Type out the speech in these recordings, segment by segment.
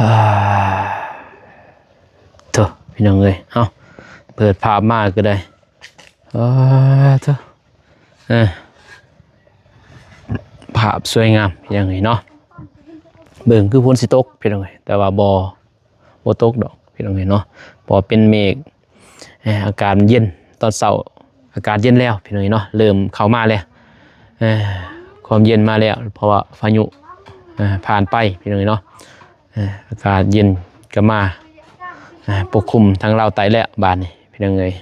ອ່າ ໂທ້ ພີ່ນ້ອງເອີຍ ເອົ້າ ເປີດພາບມາກໍໄດ້ ເອີ ໂທ້ ເອີ ພາບສວຍງາມ ພີ່ນ້ອງເອີຍເນາະ ເບິ່ງຄືຝົນຊິຕົກ ພີ່ນ້ອງເອີຍ ແຕ່ວ່າບໍ່ ບໍ່ຕົກດອກ ພີ່ນ້ອງເອີຍເນາະ ເພາະວ່າເປັນເມກ ເອີ່ ອາກາດມັນເຢັນ ຕອນເຊົ້າອາກາດເຢັນແລ້ວ ພີ່ນ້ອງເອີຍເນາະ ເລີ່ມເຂົ້າມາແລ້ວ ເອີ ຄວາມເຢັນມາແລ້ວ ເພາະວ່າພາຍຸ ເອີ ຜ່ານໄປ ພີ່ນ້ອງເອີຍເນາະ ເອີ ອາກາດເຢັນກໍມາ ເອີ ປົກຄຸມທາງລາວໃຕ້ແລ້ວ ບາດນີ້ ພີ່ນ້ອງເອີຍ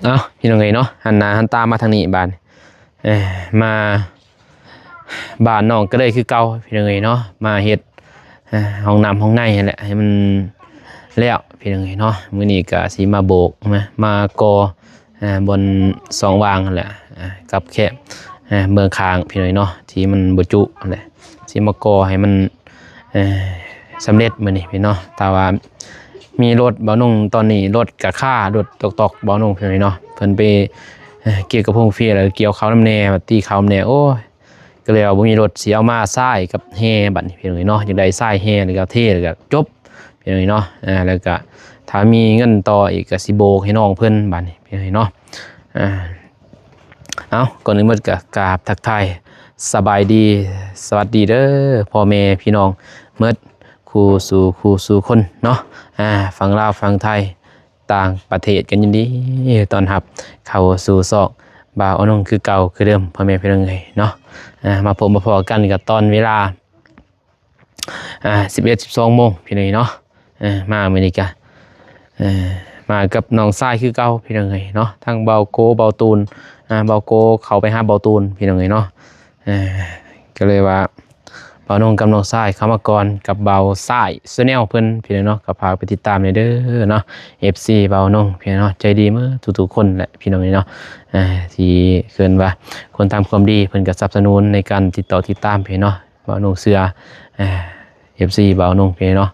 ເອົ້າ ພີ່ນ້ອງເອີຍເນາະ ຫັນໜ້າຫັນຕາມາທາງນີ້ບາດນີ້ ເອີ ມາ ບ້ານນ້ອງກໍເລີຍຄືເກົ່າ ພີ່ນ້ອງເອີຍເນາະ ມາເຮັດ ເອີ ຫ້ອງນ້ຳຫ້ອງໃນຫັ້ນແຫຼະ ໃຫ້ມັນແລ້ວ ພີ່ນ້ອງເອີຍເນາະ ມື້ນີ້ກໍຊິມາໂບກ ມາ ມາກໍ່ ເອີ ບ່ອນຊ່ອງວ່າງຫັ້ນແຫຼະ ເອີ ກັບແຄບ ເອີ ເບື້ອງຂ້າງ ພີ່ນ້ອງເອີຍເນາະ ທີ່ມັນບໍ່ຈຸຫັ້ນແຫຼະ ຊິມາກໍ່ໃຫ້ມັນ ເອີ ສຳເລັດມື້ນີ້ພີ່ນ້ອງເນາະ ຖ້າວ່າມີລົດບ່າວນຸ່ງ ຕອນນີ້ລົດກະຄາ ລົດຕອກໆ ບ່າວນຸ່ງ ພີ່ນ້ອງເນາະ ເພິ່ນໄປ ເອີ ກ່ຽວກັບໂຮງເຟຍ ແລ້ວກ່ຽວເຂົ້ານຳແດ່ ຕີເຂົ້ານຳແດ່ ໂອ້ຍ ກໍເລີຍວ່າບໍ່ມີລົດ ຊິເອົາມາຊາຍກັບແຮ່ບັດນີ້ ພີ່ນ້ອງເນາະ ຢາກໄດ້ຊາຍແຮ່ ແລ້ວກໍເທ ແລ້ວກໍຈົບ ພີ່ນ້ອງເນາະ ເອີ ແລ້ວກໍຖ້າມີເງິນຕໍ່ອີກ ກໍຊິໂບກໃຫ້ນ້ອງເພິ່ນບັດນີ້ ພີ່ນ້ອງເນາະ ເອີ ເອົ້າ ກ່ອນອື່ນໝົດກໍກາບທັກທາຍສະບາຍດີ ສະຫວັດດີເດີ ພໍ່ແມ່ພີ່ນ້ອງໝົດ ຄູ່ສູ່ ຄູ່ສູ່ຄົນເນາະ ອາ ຝັ່ງລາວ ຝັ່ງໄທ ຕ່າງປະເທດ ກໍຍິນດີຕ້ອນຮັບເຂົ້າສູ່ຊ່ອງບ່າວອານົງຄືເກົ່າຄືເດີມ ພໍ່ແມ່ພີ່ນ້ອງເອີຍເນາະ ອາ ມາພົບມາພໍ້ກັນກໍຕອນເວລາ ອາ ສິບເອັດ ສິບສອງໂມງ ພີ່ນ້ອງເນາະ ເອີ ມາມື້ນີ້ກະ ເອີ ມາກັບນ້ອງຊາຍຄືເກົ່າ ພີ່ນ້ອງເອີຍເນາະ ທັງບ່າວໂກ ບ່າວຕູນ ອາ ບ່າວໂກເຂົ້າໄປຫາບ່າວຕູນ ພີ່ນ້ອງເອີຍເນາະ ເອີ ກໍເລີຍວ່າ ບ່າວນົງກັບນ້ອງຊາຍເຂົ້າມາກ່ອນ ກັບບ່າວຊາຍ Channel ເພິ່ນ ພີ່ນ້ອງເນາະ ກໍຝາກໄປຕິດຕາມແດ່ເດີເນາະ ເອັຟຊີ ບ່າວນົງ ພີ່ນ້ອງເນາະ ໃຈດີໝົດທຸກໆຄົນແຫຼະ ພີ່ນ້ອງເອີຍເນາະ ເອີ ທີ່ເອີ້ນວ່າຄົນທຳຄວາມດີ ເພິ່ນກໍສະໜັບສະໜູນໃນການຕິດຕໍ່ຕິດຕາມ ພີ່ນ້ອງເນາະ ບ່າວນົງເຊື່ອ ເອີ ເອັຟຊີ ບ່າວນົງ ພີ່ນ້ອງເນາະ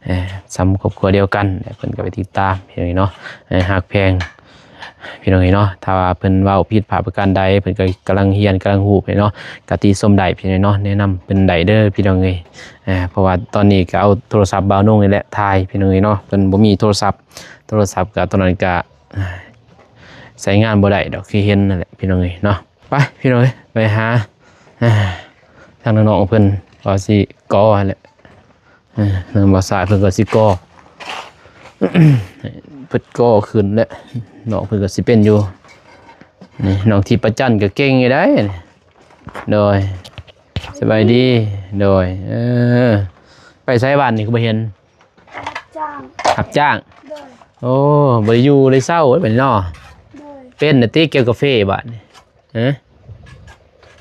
ເອີ ສ່ຳຄອບຄົວດຽວກັນ ແລະ ເພິ່ນກໍໄປຕິດຕາມ ພີ່ນ້ອງເນາະ ເອີ ຮັກແພງ ພີ່ນ້ອງເອີຍເນາະ ຖ້າວ່າເພິ່ນເວົ້າຜິດພາດປະການໃດ ເພິ່ນກໍກຳລັງຮຽນ ກຳລັງຮູ້ ພີ່ນ້ອງເນາະ ກໍຕິຊົມໄດ້ ພີ່ນ້ອງເນາະ ແນະນຳເພິ່ນໄດ້ເດີ ພີ່ນ້ອງເອີຍ ເອີ ເພາະວ່າຕອນນີ້ກໍເອົາໂທລະສັບບ່າວນົງນີ້ແຫຼະຖ່າຍ ພີ່ນ້ອງເອີຍເນາະ ເພິ່ນບໍ່ມີໂທລະສັບ ໂທລະສັບກໍຕອນນັ້ນກໍ ໃຊ້ງານບໍ່ໄດ້ດອກ ຄືເຫັນນັ້ນແຫຼະ ພີ່ນ້ອງເອີຍເນາະ ໄປ ພີ່ນ້ອງເອີຍ ໄປຫາ ທາງນ້ອງໆເພິ່ນວ່າຊິກໍ່ຫັ້ນແຫຼະ ເອີ ທາງບ່າວຊາຍເພິ່ນກໍຊິກໍ່ ເພິ່ນກໍ່ຂຶ້ນແຫຼະ ນ້ອງເພິ່ນກໍຊິເປັນຢູ່ ນີ້ ນ້ອງທິບປະຈັນກໍເກັ່ງຢູ່ໃດ໋ ໂດຍ ສະບາຍດີ ໂດຍ ເອີ ໄປໃສບ້ານນີ້ຄືບໍ່ເຫັນ ຮັບຈ້າງ ຮັບຈ້າງ ໂດຍ ໂອ້ ບໍ່ໄດ້ຢູ່ໄດ້ເຊົາເດ້ບັດນີ້ເນາະ ໂດຍ ເປັນນະຕິ ກ່ຽວກາເຟບາດນີ້ ຮະ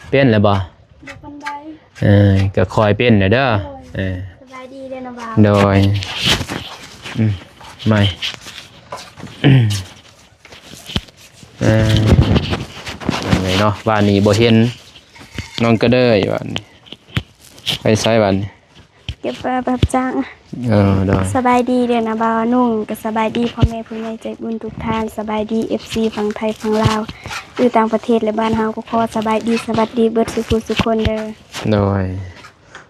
ເປັນແລ້ວບໍ່ ບໍ່ປານໃດ ເອີ ກໍຄ່ອຍເປັນແຫຼະເດີ ໂດຍ ເອີ ສະບາຍດີເດີນ້ອງບ່າວ ໂດຍ ອືມ ໃໝ່ ເອີ ເນາະ ວ່ານີ້ບໍ່ເຫັນ ນ້ອງກະເດີຍ ວ່ານີ້ ໄປໃສຫວານີ້ ເກັບປາໄປຮັບຈ້າງ ເອີ ໂດຍ ສະບາຍດີເດີນາບ່າວນຸ່ງ ກໍສະບາຍດີພໍ່ແມ່ຜູ້ໃຫຍ່ໃຈບຸນທຸກທ່ານ ສະບາຍດີເອັຟຊີຝັ່ງໄທຝັ່ງລາວ ຢູ່ຕ່າງປະເທດ ແລະ ບ້ານເຮົາກໍຂໍສະບາຍດີສະຫວັດດີເບິດສູ່ຜູ້ສູ່ຄົນເດີ ໂດຍ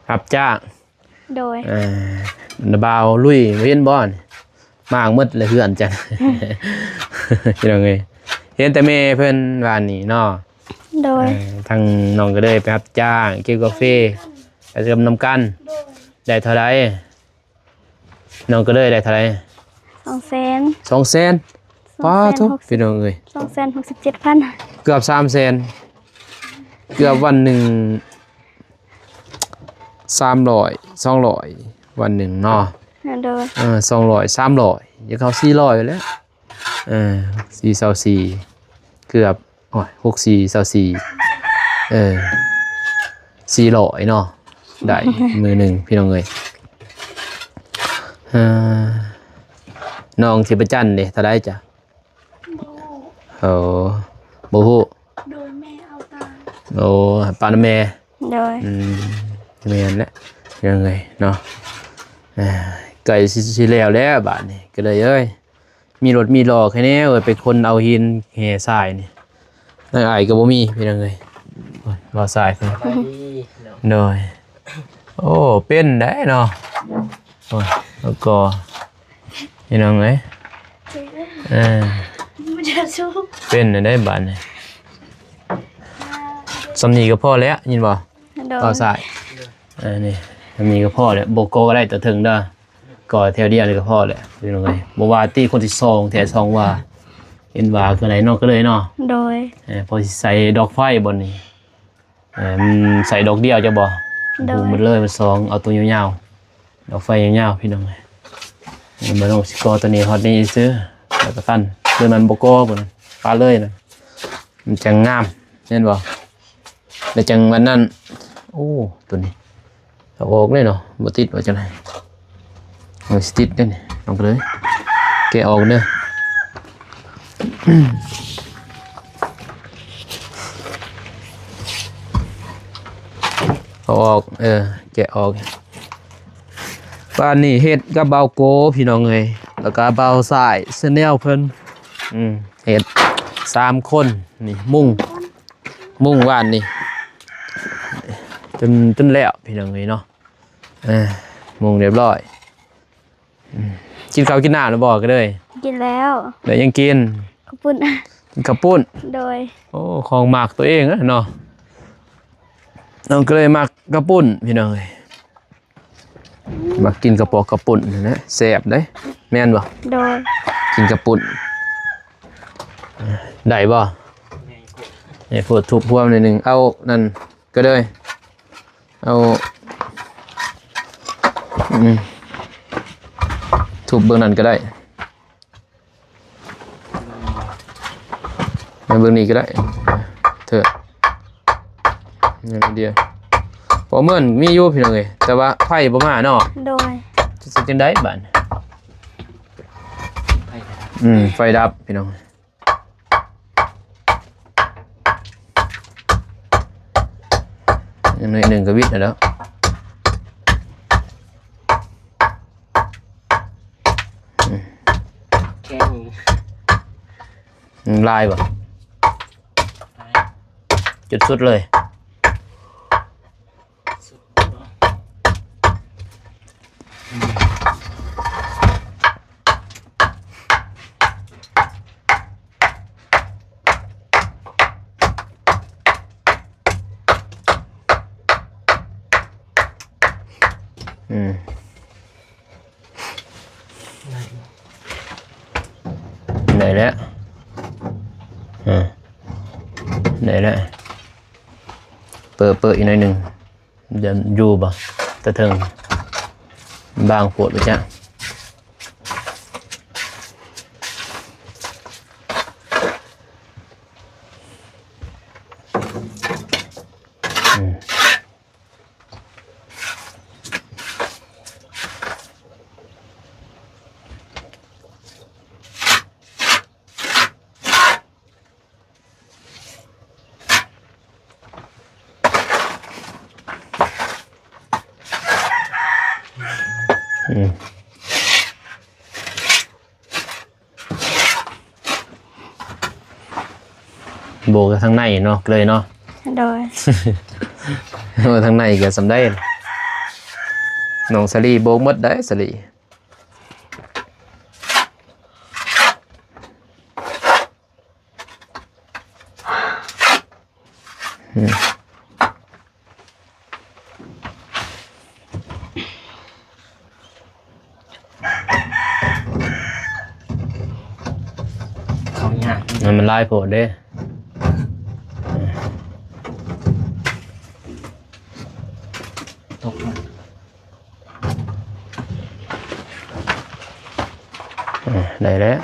ຮັບຈ້າງ ໂດຍ ເອີ ນາບ່າວລຸຍ ບໍ່ເຫັນບໍ່ນີ້ ມ້າງໝົດແລ້ວເຮືອນຈັ່ງ ພີ່ນ້ອງເອີຍ ເຫັນແຕ່ແມ່ເພິ່ນວ່ານີ້ເນາະ ໂດຍ ເອີ ທາງນ້ອງກໍເລີຍໄປຮັບຈ້າງເກັບກາເຟ ໄປເກັບນຳກັນ ໂດຍ ໄດ້ເທົ່າໃດ ນ້ອງກໍເລີຍໄດ້ເທົ່າໃດ ສອງແສນ ສອງແສນ ປາໂທ ສອງແສນຫົກສິບ ພີ່ນ້ອງເອີຍ ສອງແສນຫົກສິບເຈັດພັນ ເກືອບສາມແສນ ເກືອບວັນໜຶ່ງ ສາມຮ້ອຍ ສອງຮ້ອຍ ວັນໜຶ່ງເນາະ ໂດຍ ເອີ ສອງຮ້ອຍ ສາມຮ້ອຍ ຢາກເຂົ້າສີ່ຮ້ອຍແລ້ວ ເອີ ສີ່ຊາວສີ່ ເກືອບ ໂອ້ຍ ຫົກສີ່ຊາວສີ່ ເອີ ສີ່ຮ້ອຍເນາະ ໄດ້ມື້ໜຶ່ງ ພີ່ນ້ອງເອີຍ ເອີ ນ້ອງທິບປະຈັນເດ ເທົ່າໃດຈະ ບໍ່ຮູ້ ໂອ້ ບໍ່ຮູ້ ໂດຍ ແມ່ເອົາຕາຍ ໂອ້ ປານຳແມ່ ໂດຍ ອືມ ແມ່ນແຫຼະ ພີ່ນ້ອງເອີຍເນາະ ເອີ ໃກ້ຊິ ຊິແລ້ວແລ້ວບາດນີ້ ກໍເລີຍເອີຍ ມີລົດມີຫຼໍ້ໃຄແນ່ເອີຍ ໄປຂົນເອົາຫີນແຮ່ຊາຍນີ້ ນາງອ້າຍກໍບໍ່ມີ ພີ່ນ້ອງເອີຍ ໂອ້ຍ ບ່າວຊາຍເພິ່ນ ສະບາຍດີເນາະ ໂດຍ ໂອ້ ເປັນໄດ໋ເນາະ. ໂອ້ຍ ແລ້ວກໍ ພີ່ນ້ອງເອີຍ ເອີ ເປັນໄດ໋ບາດນີ້. ສ່ຳນີ້ກໍພໍແລ້ວ ຍິນບໍ່? ໂດຍ ເອົາສາຍ ເອີ ນີ້ ສ່ຳນີ້ກໍພໍແລ້ວ. ບໍ່ກໍກໍໄດ້ ແຕ່ເທິງເດີ ກໍແຖວດຽວນີ້ກໍພໍແລ້ວ ພີ່ນ້ອງເອີຍ. ບໍ່ວ່າຕິຄົນທີ່ສອງ ແຖວສອງວ່າ ເຫັນວ່າຄືໃດເນາະ ກໍເລີຍເນາະ. ໂດຍ ເອີ ພໍຊິໃສ່ດອກໄຟບ່ອນນີ້. ເອີ ມັນໃສ່ດອກດຽວຈະບໍ່? ໂດຍ ຫູໝົດເລີຍ ມັນສອງ ເອົາຕົວຍາວໆ ດອກໄຟຍາວໆ ພີ່ນ້ອງເອີຍ. ເອີ ບໍ່ຕ້ອງຊິກໍ່ຕົວນີ້ຮອດນີ້ຊື່ ແລ້ວກໍຕັນ ຫຼືມັນບໍ່ກໍ່ບໍ່ ປະເລີຍນະ ມັນຈັ່ງງາມ ແມ່ນບໍ່? ແລ້ວຈັ່ງວັນນັ້ນ ໂອ້ ຕົວນີ້ ເອົາອອກເລີຍເນາະ ບໍ່ຕິດວ່າຈັ່ງໃດ. ເອົາ ຊິຕິດເດ້ນີ້ ລອງເລີຍ ແກະອອກເດີ. ເອົາອອກ ເອີ ແກະອອກ. ບ້ານນີ້ເຮັດກັບບ່າວໂກ ພີ່ນ້ອງເອີຍ ແລ້ວກໍບ່າວສາຍ Channel ເພິ່ນ ອືມ ເຮັດສາມຄົນ. ນີ້ມຸງ ມຸງວານນີ້ ຈົນ ຈົນແລ້ວ ພີ່ນ້ອງເອີຍເນາະ. ເອີ ມຸງຮຽບຮ້ອຍ. ອືມ ກິນເຂົ້າກິນນ້ຳແລ້ວບໍ່ ກໍເລີຍ? ກິນແລ້ວ. ໄດ້ຫຍັງກິນ? ເຂົ້າປຸ້ນ. ກິນເຂົ້າປຸ້ນ. ໂດຍ. ໂອ້ ຂອງມັກຕົວເອງເນາະ ນ້ອງກໍເລີຍມັກເຂົ້າປຸ້ນ ພີ່ນ້ອງເອີຍ. ມັກກິນເຂົ້າປອກເຂົ້າປຸ້ນຫັ້ນແຫຼະ ແຊບເດ້ ແມ່ນບໍ່? ໂດຍ. ກິນເຂົ້າປຸ້ນ ໄດ້ບໍ່? ໃຫ້ໂພດທຸບຮວມໜ້ອຍໜຶ່ງ ເອົານັ້ນກໍໄດ້ ເອົາ ອືມ ທຸບເບິ່ງນັ້ນກໍໄດ້. ມາເບິ່ງນີ້ກໍໄດ້ເທີ ນີ້ດຽວ ພໍເໝືອນມີຢູ່ພີ່ນ້ອງເອີຍ ແຕ່ວ່າໄຟບໍ່ມາເນາະ. ໂດຍ. ຈະເຮັດຈັ່ງໃດບາດນີ້? ອືມ ໄຟດັບພີ່ນ້ອງ. ຫນ້ອຍໜຶ່ງກໍວິດແລ້ວ. ແຂງ ມັນລາຍບໍ່? ລາຍ ຈຸດສຸດເລີຍ. ອືມ ໄດ້ແລ້ວ ເອີ ໄດ້ແລ້ວ. ເປີດ ເປີດອີກໜ້ອຍໜຶ່ງ ຢ້ານຢູ່ບໍ່ ແຕ່ເທິງບາງໂພດບໍ່ຈັກ. ອືມ ອືມ ໂບກທາງໃນເນາະ ເລີຍເນາະ. ໂດຍ. ໂອ້ ທາງໃນກໍສ່ຳໃດ ນ້ອງສາລີໂບກໝົດໄດ໋ ສາລີ. ອືມ ເຂົ້າຍາກ ມັນ ມັນຫຼາຍໂພດເດ້. ຕົກ ອ່າ ໄດ້ແລ້ວ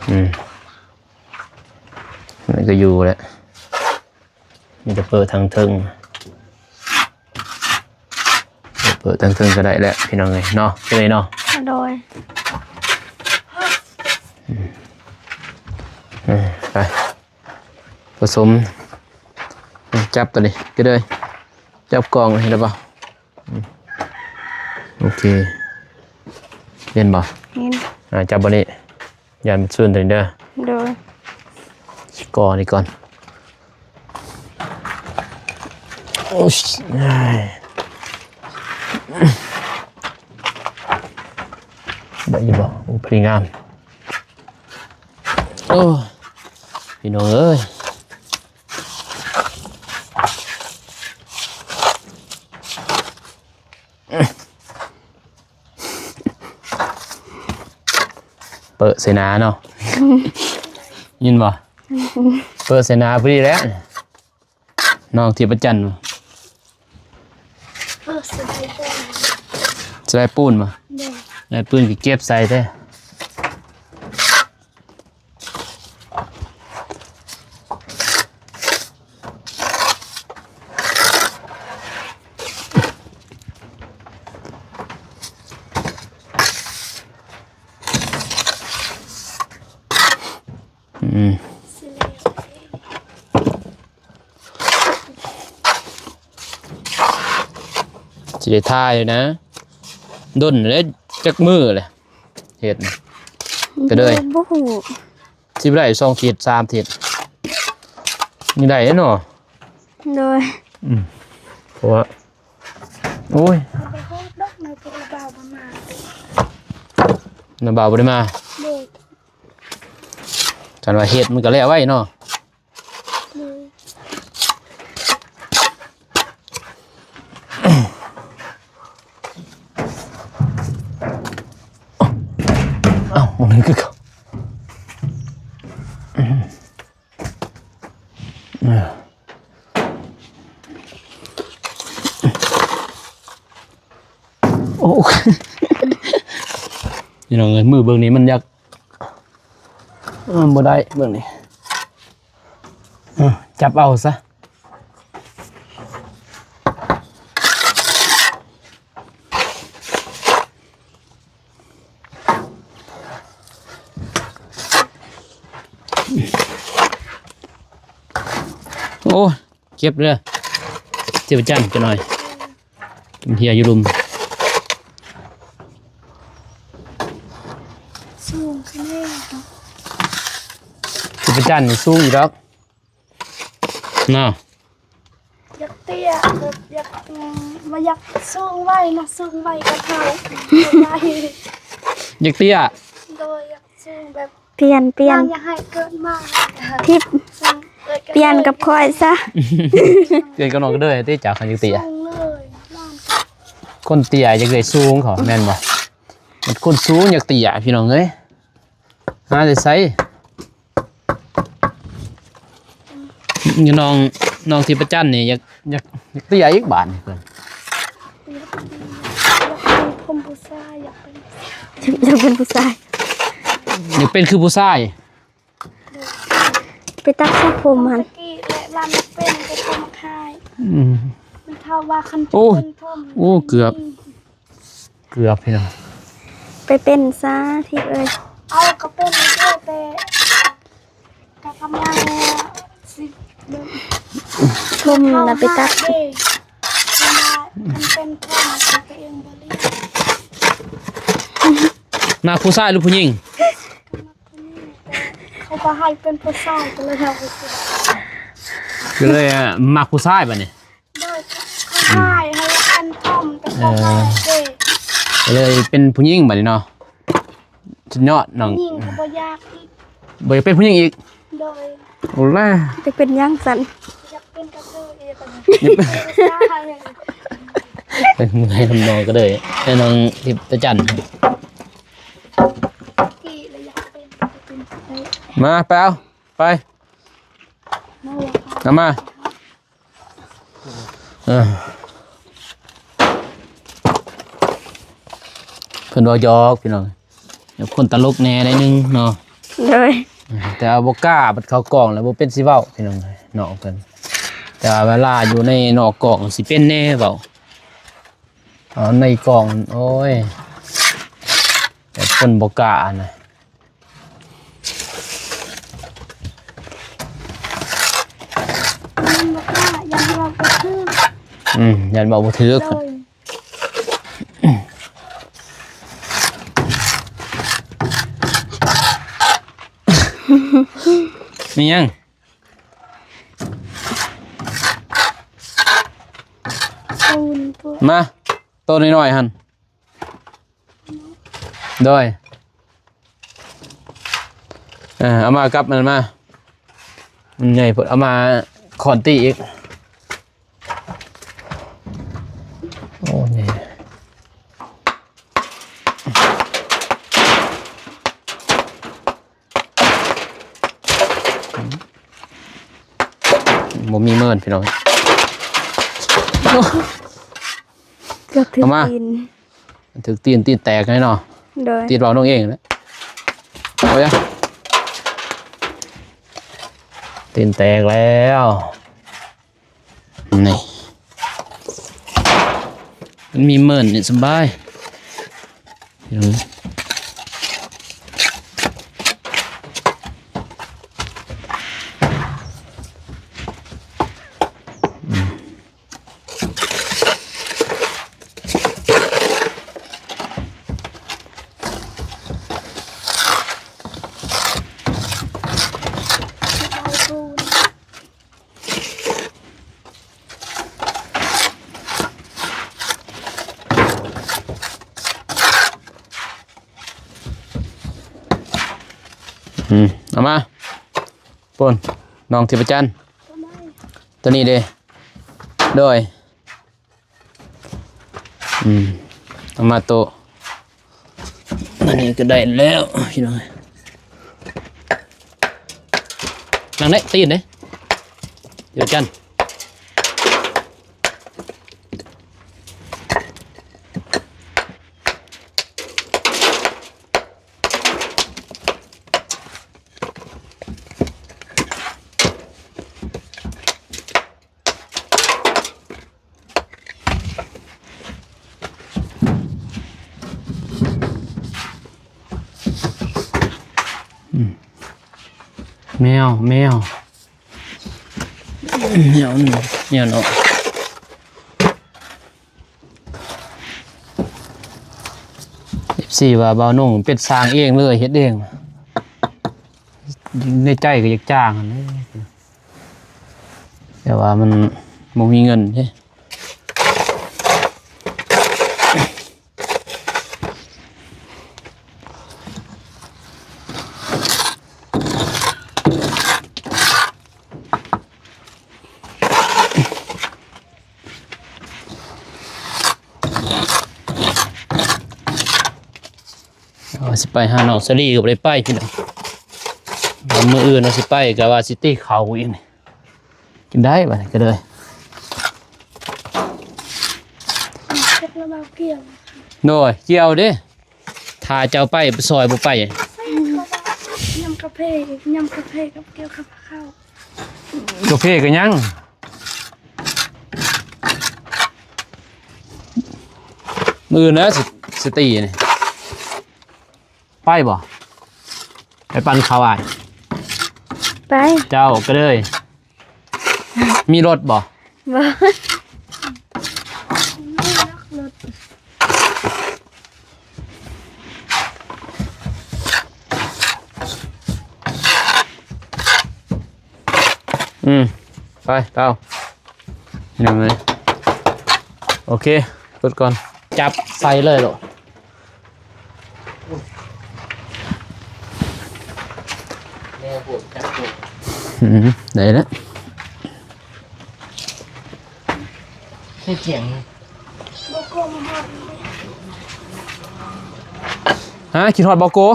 ອືມ ມັນກໍຢູ່ແລ້ວ ມີແຕ່ເປີດທາງເທິງ ເປີດທາງເທິງກໍໄດ້ແລ້ວ ພີ່ນ້ອງເອີຍເນາະ ເລີຍເນາະ. ໂດຍ. ອືມ ເອີ ໄປ ປະສົມ ຈັບຕົວນີ້ກໍເລີຍ ຈັບກ້ອງເຫັນແລ້ວບໍ່? ອືມ ໂອເຄ ເຫັນບໍ່? ເຫັນ. ອ່າ ຈັບບ່ອນນີ້ ຢ້ານມັນຊຸນຕົວນີ້ເດີ. ໂດຍ. ຊິກໍ່ນີ້ກ່ອນ. ໂອ້ຍ ໄດ້ຢູ່ບໍ່? ໂອ້ ພໍດີງາມ. ໂອ້ ພີ່ນ້ອງເອີຍ ເປີະໃສ່ໜ້າເນາະ ຍິນບໍ່? ເປີະໃສ່ໜ້າພໍດີແຫຼະ. ນ້ອງທິບປະຈັນ ເອີ ສະໄລປູນ ສະໄລປູນບໍ່? ໂດຍ ສະໄລປູນກໍເກັບໃສ່ເດ້. ອືມ ຊິໄດ້ຖ່າຍຢູ່ນະ ດົນແລ້ວ ຈັກມື້ແຫຼະເຮັດ ກໍເລີຍ ບໍ່ຮູ້ ຊິໄດ້ສອງທິດສາມທິດ ຍັງໄດ້ເນາະ. ໂດຍ ອືມ ເພາະວ່າ ໂອ້ຍ ບໍ່ຮູ້ດອກ ນ້າບ່າວບໍ່ມາ ນ້າບ່າວບໍ່ໄດ້ມາ. ໂດຍ ຄັນວ່າເຮັດມັນກໍແລ້ວໄວເນາະ. ໂດຍ ເອົ້າ ມັນຄືເກົ່າ. ໂອ້ ພີ່ນ້ອງເອີຍ ມືເບິ່ງນີ້ມັນຢາກ ເອີ ບໍ່ໄດ້ເບິ່ງນີ້ ເອີ ຈັບເອົາຊະ. ໂອ້ຍ ເກັບເດີ ເຈັບຈັນຈັກໜ່ອຍ ມັນເຫ່ຍຢູ່ລຸ່ມ ສູງຂະໜາດ ເຈັບຈັນນີ້ສູງຢູ່ດອກ. ເນາະ ຢາກເຕ້ຍ ແບບຢາກ ອືມ ວ່າຢາກສູງໄວນະ ສູງໄວກວ່າເຮົາ ຢາກເຕ້ຍ ໂດຍ ຢາກສູງແບບ ປ່ຽນ ປ່ຽນ ຢາກໃຫ້ເກີດມາ ທິບ ເອີ ປ່ຽນກັບຂ້ອຍຊະ ເກີດກັບນ້ອງກໍເດີ ເຕ້ຈາກຄັນຢາກເຕ້ຍ ສູງເລີຍ ຄົນເຕ້ຍຢາກໄດ້ສູງເຂົາ ແມ່ນບໍ່? ຄົນສູງຢາກເຕ້ຍ ພີ່ນ້ອງເອີຍ. ຫາແຕ່ໃສ? ນ້ອງ ນ້ອງທິບປະຈັນນີ້ ຢາກ ຢາກ ຢາກເຕ້ຍອີກບາດນີ້ເພິ່ນ ຢາກເປັນຜູ້ຊາຍ ຢາກເປັນ ຢາກເປັນຜູ້ຊາຍ ຢາກເປັນຄືຜູ້ຊາຍ ໄປຕັດສະຜົມຫັ້ນ ຕະກີ້ແລະລຳເປັນ ໄປໂທມາຂາຍ ອືມ ມັນເທົ່າວ່າຄັນ ໂອ້ ເປັນໂທມ ໂອ້ ເກືອບ ເກືອບພີ່ນ້ອງ ໄປເປັນຊາທິບເອີຍ ເອົາກໍເປັນເດີ ແຕ່ກໍກຳລັງຊິ ຜົມນະໄປຕັດ ເປັນຜົມຕົວເອງບໍ່ລີ້ ມັກຜູ້ຊາຍຫຼືຜູ້ຍິງ? ເຂົາກໍໃຫ້ເປັນຜູ້ຊາຍ ກໍເລີຍເອົາໄປເປັນ ກໍເລີຍ ອາ ມັກຜູ້ຊາຍບາດນີ້ ໂດຍ ເຂົາໃຫ້ ໃຫ້ເປັນທອມ ເປັນ ເອີ ເອີ ກໍເລີຍເປັນຜູ້ຍິງບາດນີ້ເນາະ ສຸດຍອດນ້ອງ ຜູ້ຍິງກໍບໍ່ຢາກອີກ ບໍ່ຢາກເປັນຜູ້ຍິງອີກ ໂດຍ ໂອ້ລະ ຈະເປັນຫຍັງຊັ້ນ ຢາກເປັນກະເທີຍອີກ ຢາກເປັນ ເປັນຜູ້ຊາຍ ເປັນຜູ້ຊາຍ ນ້ອງກໍເລີຍ ໃຫ້ນ້ອງທິບຕາຈັນ ມາ ໄປເອົາ ໄປ ເອົາມາ ເອີ ເພິ່ນເວົ້າຢອກພີ່ນ້ອງ ຄົນຕະຫຼົກແດ່ໜ້ອຍໜຶ່ງເນາະ ໂດຍ ແຕ່ວ່າບໍ່ກ້າ ບັດເຂົ້າກ້ອງແລ້ວບໍ່ເປັນຊິເວົ້າພີ່ນ້ອງ ນ້ອງເພິ່ນ ແຕ່ວ່າເວລາຢູ່ໃນນອກກ້ອງຊິເປັນແດ່ເວົ້າ ເອົາໃນກ້ອງ ໂອ້ຍ ແຕ່ຄົນບໍ່ກ້ານະ ຢ້ານບໍ່ກ້າ ຢ້ານເວົ້າບໍ່ຖືກ ອືມ ຢ້ານເວົ້າບໍ່ຖືກ ໂດຍ ມີຫຍັງ? ປູນພວກ ມາ ໂຕນ້ອຍໆຫັ້ນ ໂດຍ ເອີ ເອົາມາກັບມັນມາ ມັນໃຫຍ່ໂພດ ເອົາມາຄ້ອນຕີອີກ ໂອ້ ນີ້ ບໍ່ມີເມີນພີ່ນ້ອງ ເກືອບຖືກ ເອົາມາ ຕີນ ຖືກຕີນ ຕີນແຕກແນ່ເນາະ ໂດຍ ຕີນເວົ້ານ້ອງເອງແຫຼະ ເອົາຢາ ຕີນແຕກແລ້ວ ນີ້ ມັນມີເມີນນີ້ສະບາຍ ອືມ ເອົາມາ ພຸ້ນ ນ້ອງທິບປະຈັນ ໂຕນີ້ເດ້ ໂດຍ ອືມ ເອົາມາໂຕະ ອັນນີ້ກໍໄດ້ແລ້ວພີ່ນ້ອງ ນັ່ງໄດ້ຕີນເດ້ ດຽວຈັນ ອືມ ແມວ ແມວ ແມວ ແມວເນາະ ເອັຟຊີ ວ່າບ່າວໜຸ່ງເປັນຊ່າງເອງເລີຍ ເຮັດເອງ ໃນໃຈກໍຢາກຈ້າງຫັ້ນແຫຼະ ແຕ່ວ່າມັນບໍ່ມີເງິນເດ້ ວ່າຊິໄປຫານ້ອງສາລີກໍບໍ່ໄດ້ໄປພີ່ນ້ອງ ມື້ອື່ນວ່າຊິໄປກໍວ່າຊິຕີເຂົ້າອີກນີ້ ກິນໄດ້ບາດນີ້ກໍເລີຍ ຈັກລະເບົາກ່ຽວ ໂດຍ ກ່ຽວເດ້ ຖ້າເຈົ້າໄປ ໄປຊ່ອຍບໍ່ໄປ ຍຳກາເຟ ຍຳກາເຟກັບກ່ຽວກັບເຂົ້າ ກາເຟກໍຍັງ ມື້ອື່ນນະ ຊິ ຊິຕີນີ້ ໄປບໍ່? ໄປປັ່ນເຂົ້າອ້າຍ ໄປ ເຈົ້າກໍເລີຍ ມີລົດບໍ່? ບໍ່ ອືມ ໄປ ເອົາ ຍັງໄງ ໂອເຄ ກົດກ່ອນ ຈັບໃສ່ເລີຍໂລດ ແນວໂຫດຈັບໂຕ ອືມ ໄດ້ແລ້ວ ໃສ່ສຽງ ຮະ ຄິດຮອດບໍ່ໂກ? ບໍ່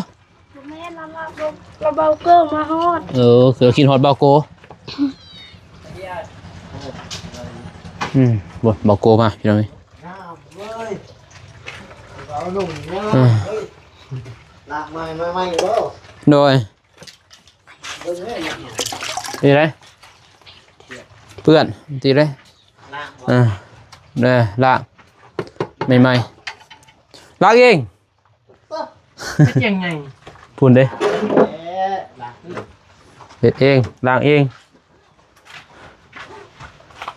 ແມ່ນ ລາວ ລາວ ລາວ ເບົາເກີມາຮອດ ເອີ ຄືຄິດຮອດເບົາໂກ ອືມ ບໍ່ ເບົາໂກມາ ພີ່ນ້ອງເອີຍ ງາມເວີຍ ເບົາໜຸ່ມງາມ ເອີ ເຮີ້ຍ ລາກໄມ້ ໄມ້ ໄມ້ບໍ່? ໂດຍ ເບິ່ງເດີ ນີ້ໄດ ເປື້ອນ ຕິໄດ ລາກບໍ່? ເອີ ເດີ ລາກ ໃໝ່ໆ ລາກເອງ ເຮັດຫຍັງໃຫຍ່ ພຸ້ນເດ້ ເອີ ລາກເອງ ເຮັດເອງ ລ້າງເອງ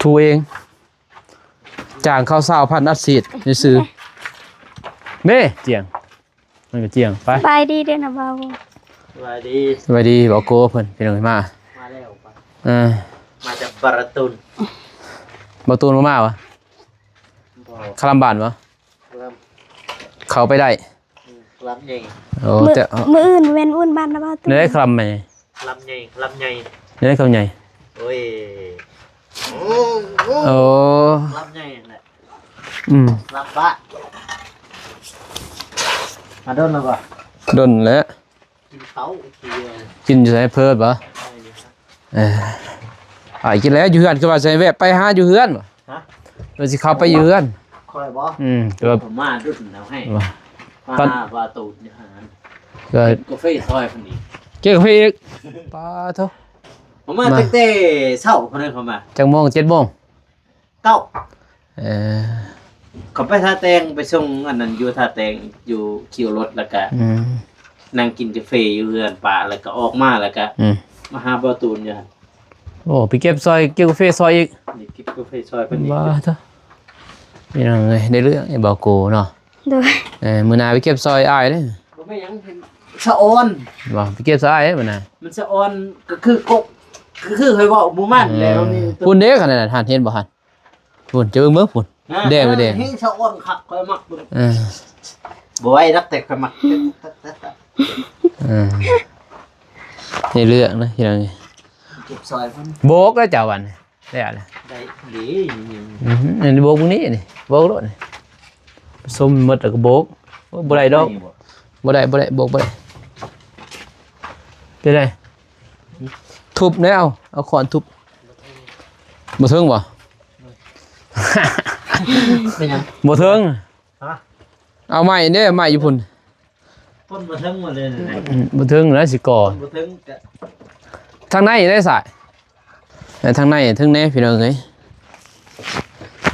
ຖູເອງ ຈ້າງເຂົາຊາວພັນອັດສີດຊື່ໆ ເດ້ ຈຽງ ມັນກໍຈຽງ ໄປ ສະບາຍດີເດ້ນະບ່າວ ສະບາຍດີ ສະບາຍດີ ບ່າວໂກເພິ່ນ ພີ່ນ້ອງ ມາ ມາແລ້ວ ເອີ ມາຈາກບາລະຕູນ ບ່າວຕູນບໍ່ມາຫວາ? ຄະລຳບ້ານບໍ່? ຄະລຳ ເຂົ້າໄປໄດ້ ອືມ ຄະລຳໃຫຍ່ ໂອ້ ມື້ ແຕ່ ມື້ອື່ນແມ່ນບຸນບ້ານນະບ່າວຕູ ໄດ້ຄະລຳໃຫຍ່ ຄະລຳໃຫຍ່ ຄະລຳໃຫຍ່ ໄດ້ຄະລຳໃຫຍ່ ໂອ້ຍ ໂອ້ ໂອ້ ຄະລຳໃຫຍ່ຫັ້ນແຫຼະ ອືມ ຄະລຳບ້ານ ມາດົນແລ້ວບໍ່? ດົນແລ້ວ ກິນເຂົ້າ ກິນຢູ່ໃສ ເພີດບໍ່? ເອີ ອ້າຍກິນແລ້ວຢູ່ເຮືອນ ຄືວ່າຊິແວະໄປຫາຢູ່ເຮືອນບໍ່? ຮະ? ວ່າຊິເຂົ້າໄປຢູ່ເຮືອນ ຂ້ອຍບໍ່? ອືມ ແຕ່ວ່າ ມາດຸນແລ້ວໃຫ້ ມາຫາບ່າວຕູນຢູ່ຫັ້ນ ກໍກິນກາເຟຊອຍເພິ່ນອີກ ກິນກາເຟອີກ ປາໂທ ເຮົາມາ ມາຕັ້ງແຕ່ເຊົ້າພຸ້ນເດ້ ເຂົ້າມາ ຈັກໂມງ? ເຈັດໂມງ ເກົ້າ ເອີ ເຂົາໄປທ່າແຕງ ໄປສົ່ງອັນນັ້ນຢູ່ທ່າແຕງ ຢູ່ຄິວລົດ ແລ້ວກະ ອືມ ນັ່ງກິນກາເຟຢູ່ເຮືອນປ້າ ແລ້ວກະອອກມາ ແລ້ວກະ ອືມ ມາຫາບ່າວຕູນຢູ່ຫັ້ນ ໂອ້ ໄປເກັບຊອຍ ເກັບກາເຟຊອຍອີກ ນີ້ເກັບກາເຟຊອຍເພິ່ນອີກ ວ່າເຖາະ ພີ່ນ້ອງເອີຍ ໄດ້ເລື່ອງໄອ້ບ່າວໂກເນາະ ໂດຍ ເອີ ມື້ໜ້າໄປເກັບຊອຍອ້າຍເດີ້ ບໍ່ແມ່ນຫຍັງ ສະອອນ ບໍ່ ໄປເກັບຊອຍອ້າຍເດີ້ມື້ໜ້າ ມັນສະອອນ ກໍຄືກົກ ຄື ຄືຂ້ອຍເວົ້າໝູ່ມັນແຫຼະ ເອີ ນີ້ ພຸ້ນເດ້ ຂະໜາດຫັ້ນ ເຫັນບໍ່ຫັ້ນ? ພຸ້ນ ຈະເບິ່ງເບິ່ງພຸ້ນ ນະ ແດງໄປແດງ ເອີ ເຮັດສະອອນຄັກ ຂ້ອຍມັກ ເອີ ບໍ່ໄຫວດອກ ແຕ່ຂ້ອຍມັກ ເອີ ໃຫ້ເລືອກນະ ພີ່ນ້ອງເອີຍ ເກັບຊອຍເພິ່ນ ໂບກແລ້ວເຈົ້າບັດນີ້ ແລ້ວລະ ໄດ້ເດ້ ອືມ ອັນນີ້ໂບກມື້ນີ້ນີ້ ໂບກໂລດນີ້ ສົມໝົດແລ້ວກໍໂບກ ໂອ້ຍ ບໍ່ໄດ້ດອກ ໄດ້ຢູ່ບໍ່? ບໍ່ໄດ້ ບໍ່ໄດ້ ໂບກບໍ່ໄດ້ ເປັນໃດ? ທຸບແລ້ວ ເອົາຄ້ອນທຸບ ບໍ່ເຖິງບໍ່? ເປັນຫຍັງ? ບໍ່ເຖິງ ຮະ? ເອົາໄມ້ເດ້ ໄມ້ຢູ່ພຸ້ນ ຄົນບໍ່ເຖິງໝົດເລີຍນະ ອືມ ບໍ່ເຖິງແລ້ວຊິກໍ່ ຄົນບໍ່ເຖິງກະ ທາງໃນໄດ້ສາຍ ເອີ ທາງໃນເຖິງແດ່ພີ່ນ້ອງເອີຍ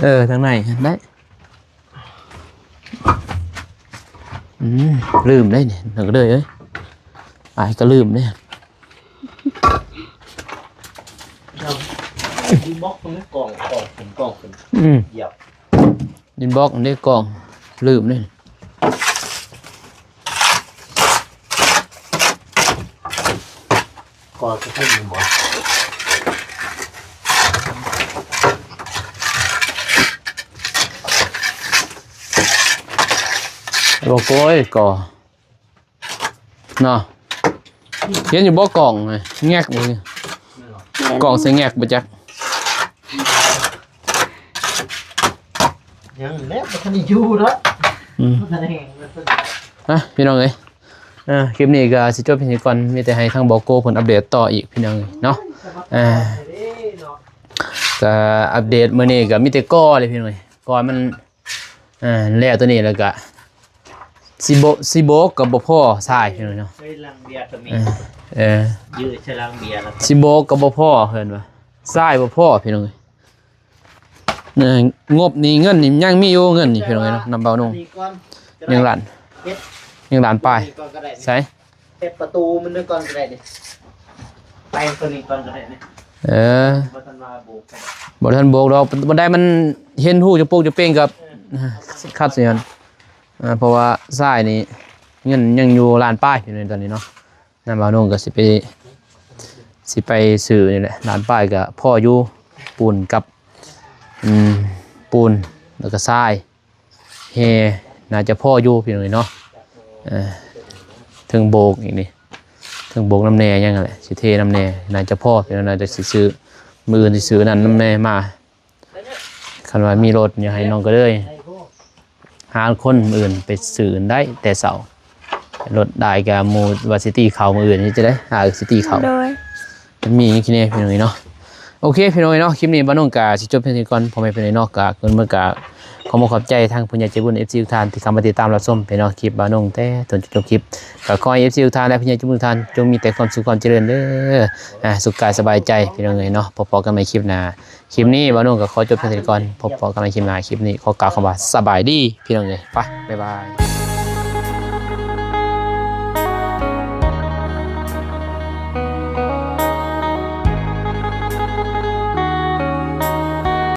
ເອີ ທາງໃນໄດ້. ອືມ ລືມໄດ້ນີ້ ນັກເດີເອີຍ ອ້າຍກໍລືມເດ້ ດິນບລັອກມັນກອງ ກອງຂຶ້ນ ກອງຂຶ້ນ ອືມ ຢຽບ ດິນບລັອກມັນເດ້ກອງ ລືມເດ້ ກໍຈະຂຶ້ນບໍ່ ບໍ່ໂກຍກໍ ເນາະ ເຫັນຢູ່ບໍ່ ກ້ອງແງກບໍ່ ກ້ອງໃສ່ແງກບໍ່ຈັກ ຍັງແລ້ວບໍ່ທັນໄດ້ຢູ່ເນາະ ອືມ ບໍ່ທັນໄດ້ແຫ້ງ ນະ ພີ່ນ້ອງເອີຍ ເອີ ຄລິບນີ້ກໍຊິຈົບພຽງເທົ່ານີ້ກ່ອນ ມີແຕ່ໃຫ້ທາງບໍ່ໂກເພິ່ນອັບເດດຕໍ່ອີກ ພີ່ນ້ອງເອີຍເນາະ ເອີ ກໍອັບເດດມື້ນີ້ກໍມີແຕ່ກໍ່ເລີຍ ພີ່ນ້ອງເອີຍ ກໍ່ມັນ ອ່າ ແລ້ວຕົວນີ້ແລ້ວກະຊິໂບ ຊິໂບກກໍບໍ່ພໍຊາຍເນາະ ເອີ ເອີ ຢູ່ໃສ່ລັງເບຍແລ້ວ ຊິໂບກກໍບໍ່ພໍເພິ່ນວ່າຊາຍບໍ່ພໍພີ່ນ້ອງເອີຍ ເອີ ງົບນີ້ເງິນນີ້ຍັງມີຢູ່ ເງິນນີ້ພີ່ນ້ອງເອີຍເນາະ ນຳເບົາໜຸ່ງ ຍັງລ້ານ ຍັງລ້ານປາຍ ໃສ ເຮັດປະຕູມັນກ່ອນກໍໄດ້ນີ້ ແປງຕົວນີ້ກ່ອນກໍໄດ້ນີ້ ເອີ ບໍ່ທັນວ່າໂບກ ບໍ່ທັນໂບກດອກ ບັນໄດມັນເຫັນຮູຈະໂປກຈະເປ່ງກັບ ເອີ ຄັດຊິຫັ້ນ ເພາະວ່າຊາຍນີ້ເງິນຍັງຢູ່ລ້ານປາຍຢູ່ໃນຕອນນີ້ເນາະ ນຳບ່າວໜຸ່ງກໍຊິໄປ ຊິໄປຊື້ນີ້ແຫຼະ ລ້ານປາຍກໍພໍຢູ່ ປູນກັບ ອືມ ປູນ ແລ້ວກໍຊາຍ ແຮ່ໜ້າຈະພໍຢູ່ພີ່ນ້ອງເອີຍເນາະ ເອີ ເທິງໂບກອີກນີ້ ເທິງໂບກນຳແດ່ຫຍັງຫັ້ນແຫຼະ ຊິເທນຳແດ່ ໜ້າຈະພໍພີ່ນ້ອງ ໜ້າຈະຊິຊື້ ມື້ອື່ນຊິຊື້ນັ້ນນຳແດ່ມາ ຄັນວ່າມີລົດ ຢາກໃຫ້ນ້ອງກະເລີຍ ຫາຄົນມື້ອື່ນໄປຊື້ໄດ້ແຕ່ເຊົ້າ ລົດໄດ້ກະໝູ່ວ່າຊິຕີເຂົ້າມື້ອື່ນ ເຮັດຈັ່ງໃດ ຫາຊິຕີເຂົ້າ ໂດຍ ມັນມີຈັ່ງຊີ້ແດ່ພີ່ນ້ອງເອີຍເນາະ ໂອເຄພີ່ນ້ອງເອີຍເນາະ ຄລິບນີ້ບ່າວໜຸ່ງກະຊິຈົບພຽງເທົ່ານີ້ກ່ອນ ພໍ່ແມ່ພີ່ນ້ອງເນາະ ກະເກີນໝົດກະຂໍຂອບໃຈທາງຜູ້ໃຫຍ່ໃຈບຸນ ເອັຟຊີ ທຸກທ່ານທີ່ເຂົ້າມາຕິດຕາມຮັບຊົມພີ່ນ້ອງ ຄລິບບ່າວໜຸ່ງແຕ່ຕົ້ນຈົນຈົບຄລິບ ກະຂໍໃຫ້ ເອັຟຊີ ທຸກທ່ານ ແລະ ຜູ້ໃຫຍ່ໃຈບຸນທຸກທ່ານ ຈົ່ງມີແຕ່ຄວາມສຸກຄວາມຈະເລີນເດີ ອ່າ ສຸກກາຍສະບາຍໃຈພີ່ນ້ອງເອີຍເນາະ ພົບພໍ້ກັນໃໝ່ຄລິບໜ້າ ຄລິບນີ້ບ່າວໜຸ່ງກໍຂໍຈົບພຽງເທົ່ານີ້ກ່ອນ ພົບພໍ້ກັນໃໝ່ຄລິບໜ້າ ຄລິບນີ້ຂໍກ່າວຄຳວ່າສະບາຍດີພີ່ນ້ອງເອີຍ ໄປ ບາຍບາຍ.